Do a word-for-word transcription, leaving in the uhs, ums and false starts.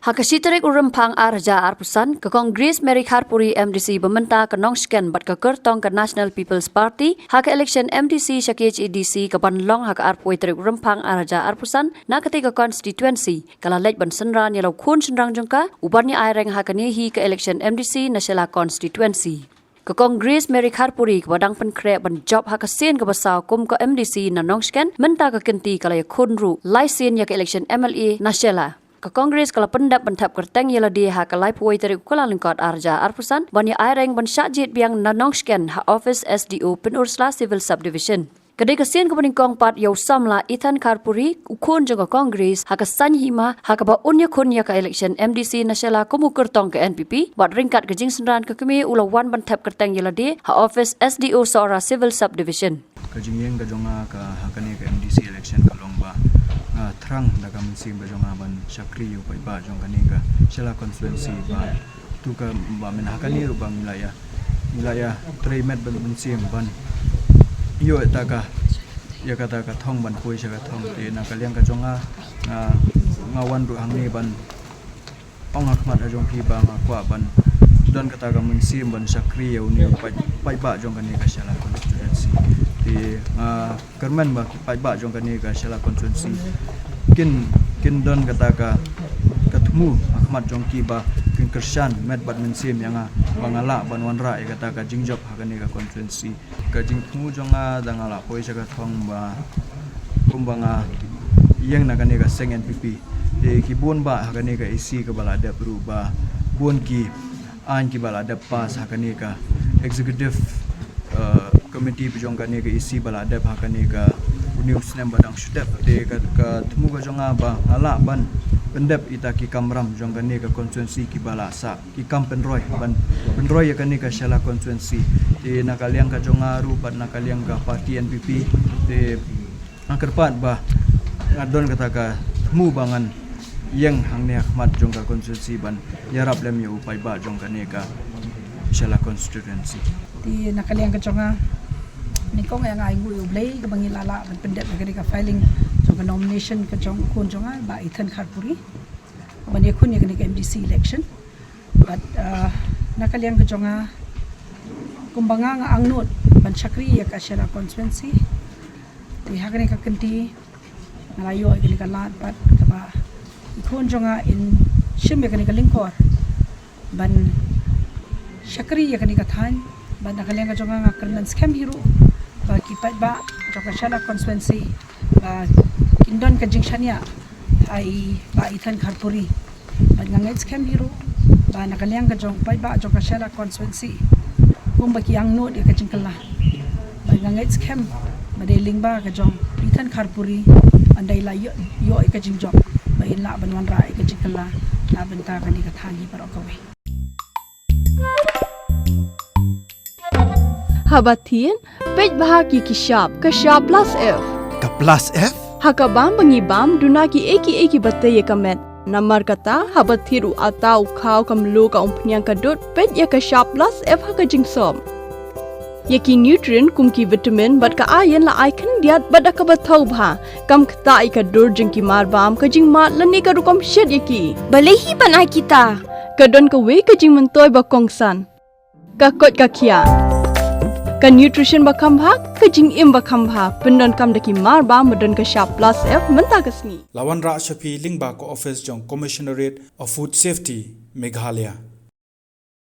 Ha ka shi tarik u Rymphang ar hajar arphew san, ka Congress Mary Kharpuri M D C ba mynta ka Nongshken bad ka kyrtong ka National People's Party ha ka election M D C sha K H A D C ka ban long ha ka arphew tarik u Rymphang ar hajar arphew san na katei ka constituency, ka la leit ban synran ïa la u khun shynrang jong ka u ban ïa aireng ha kane hi ka election M D C na Shella constituency. Ka Congress Mary Kharpuri kaba dang pynkhreh ban jop ha ka sien kaba saw kum ka M D C na Nongshken, mynta ka kynti ka la ïakhun ruh lai sien ïa ka election M L A na Shella. Ka Congress ka la pyndep ban thep kyrteng ïa lade ha ka laiphew tarik u Kyllalyngkot ar hajar arphew san ban ïa aireng ban shah jied biang na Nongshken ha office S D O Pynursla Civil Subdivision. Ka dei ka sien kaba nyngkong pat ïa u samla Ethan Kharpuri, u khun jong ka Congress, ha ka saiñ hima ha kaba un ïakhun ïa ka election M D C na Shella kum u kyrtong ka N P P, bad ryngkat ka jingsynran ka kmie u la wan ban thep kyrteng ïa lade ha office S D O Sohra Civil Subdivision. Ka jingïeng ka jong nga ka ha kane ka M D C election ka long ba nga thrang da ka mynsiem ka jong nga ban shakri ïa u paidbah jong kane ka Shella constituency ba tu ka ba mynta ha kane ruh ba ngi la ïa ngi la ïa trei met ban mynsiem ban ïoh ïa ta ka ïa kata ka thong ban poi sha ka thong. Te na ka liang ka jong nga nga nga wan ruh hangne ban ong ha khmat ka jong phi ba nga kwah ban don kata ka mynsiem ban shakri ïa une u paid paidbah jong kane ka Shella constituency. Te nga kyrmen ba ki paidbah jong kane ka Shella constituency kin kin don kata ka ka thmu ha khmat jong ki ba kin kyrshan met bad mynsiem ïa nga ba nga lah ban wanrah ïa kata ka jingjop ha kane ka constituency. Ka jingthmu jong nga da nga lah poi sha ka thong ba kumba nga ïeng na kane ka seng N P P. Te ki bun bah ha kane ka E C kaba la dep ruh ba bun ki aiñ kiba la dep pass ha kane ka executive, uh, committee ba jong kane ka E C ba la dep ha kane ka une u snem ba dang shu dep. Te ka, ka thmu ka jong nga ba nga lah ban pyndep ïa kita ki kamram jong kane ka constituency kiba la sah ki kam pynroi ban pynroi ïa kane ka Shella constituency. Te na ka liang ka jong nga ruh bad na ka liang ka party N P P te nga kyrpad ba nga don kata ka thmu ba ngan ïeng hangne ha khmat jong ka constituency ban ïarap lem ïa u paidbah jong kane ka Shella constituency. Te na ka liang ka jong nga nyngkong ïa nga ai nguh ïa U Blei kaba ngi la lah ban pyndep ïa kane ka filing jong ka nomination ka jong u khun jong nga Bah Ethan Kharpuri ban ïakhun ïa kane ka M D C election. Bad, uh, na ka liang ka jong nga kumba nga nga angnud ban shakri ïa ka Shella constituency. Te ha kane ka kynti nga la ïoh ïa kane ka lad bad kaba i khun jong nga in shim ïa kane ka lyngkor ban shakri ïa kane ka thaiñ. Bad na ka liang ka jong nga nga kyrmen skhem hi ruh ba ki paidbah jong ka Shella constituency ba kin don ka jingshaniah ha i Bah Ethan Kharpuri. Bad nga ngeit skhem hi ruh ba na ka liang ka jong paidbah jong ka Shella constituency kumba ki angnud ïa ka jingkylla. Bad nga ngeit skhem ba dei lyngba ka jong Ethan Kharpuri ban dei la ïoh ïoh ïa ka jingjop ba in lah ban wanrah ïa ka jingkylla na bynta kane ka thaiñ hi baroh kawei. Haba thied, peit bha ki ki shap, ka shap plus F. Ka plus F? Ha ka bam ba ngi bam, duna ki ei ki ei kiba tei ïa ka met. Namar kata, haba thied u atta, u khaw, ka mluh, ka umphniang, ka dud, peit ïa ka shap plus F ha ka jingsop. Ïa ki nutrient kum ki vitamin bad ka iron la ai khyndiat bad da kaba thaw bha. Kam ktah ïa ka dur jong ki mar bam, ka jingmad lane ka rukom shet ïa ki. Balei hi ban ai kita? Ka don kawei ka jingmyntoi ba kongsan. Ka koit ka khiah. Ka nutrition ba kham bha, ka jingim ba kham bha. Pyndonkam da ki mar bam ba don ka shap plus F mynta ka sngi. La wanrah sha phi lyngba ka office jong Commissionerate of Food Safety, Meghalaya.